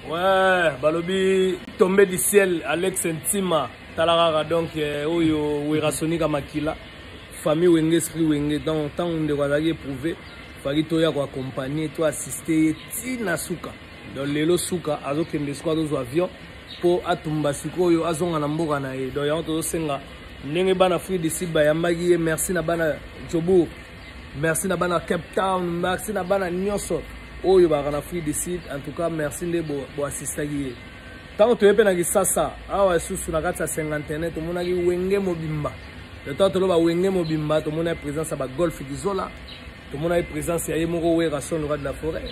Ouais, balobi tombé du ciel Alex Ntima tala kaka donc eh, oyo Werrasonika makila famille Wenge esprit Wenge donc ntango ndeko azalaki éprouvé faki toya ko accompagner to assister ye ti na suka donc lelo suka azokende sikoyo azozwa avion mpo atumba sikoyo azonga na mboka na ye donc yango tozosenga ndenge bana Afrique du Sud bayambaki ye merci na bana Jobourg merci na bana Cape Town merci na bana nyonso oyo bakaka na Afrique du Sud en tout cas merci nde boassistaki ye ntango toye mpe na Kisasa awa lisusu na kati ya cinquantaine tomonaki wenge mobimba le temps toloba wenge mobimba tomonaki présence ya bagolf kizola tomonaki présence ya ye moko Werrason le roi de la forêt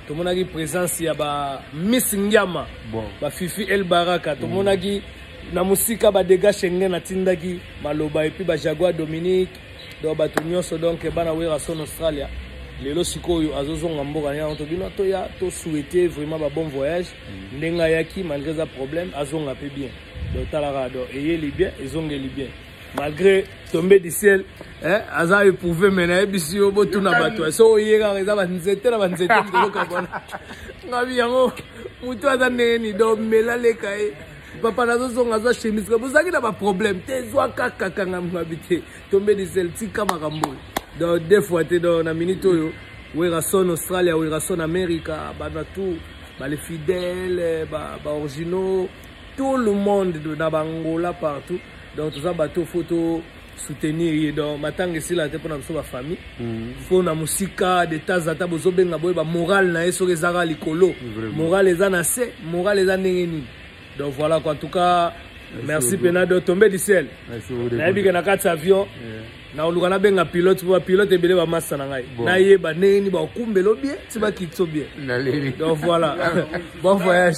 tomonaki présence ya ba Miss Ngiama bon. ba Fifi El Baraka tomonaki mm. na mosika ba Dega Schengen atindaki maloba et puis ba Jaguar Dominique donc bato nyonso donc bana Werrason Australia lelo sikoyo azozonga mboka yango tobino toya tosouhaite vraiment ba bon voyage mm. ndenge ayaki malgré eza problème azonga mpe bien donc talaka donc eyeli bien ezongeli bien malgré tombé du ciel eh, aza éprouvé mais nayebisi yo botuna bato so oye kaka eza banzete na banzete tozokabwana ngabi yango motu aza ndenge nini donc mela leka ye papa nazozonga azwa chemise bozalaki na baproblème te zwa kaka kanga ngabi te tombé du ciel tika makambo oyo donc deux fois te donc na minute oyo Werrason Australia Werrason America bana tout bale fidèle baoriginaux tout le monde na bangola partout donc toza bato fo to soutenir ye donc matanga esila te mpona biso bafamille fo na mosika de temps ata bozobenga boye bamoral na ye soki ezaka likolo moral eza na se moral eza ndenge nini donc voilà quoi en tout cas merci mpena donc tombé du ciel nayebi ke na kati ya avion naoluka nabenga pilote mpo bapilote ebele bamasta na ngai nayeba ndenge nini bakumbelo bien ti bakitso bien donc voilà bon voyage.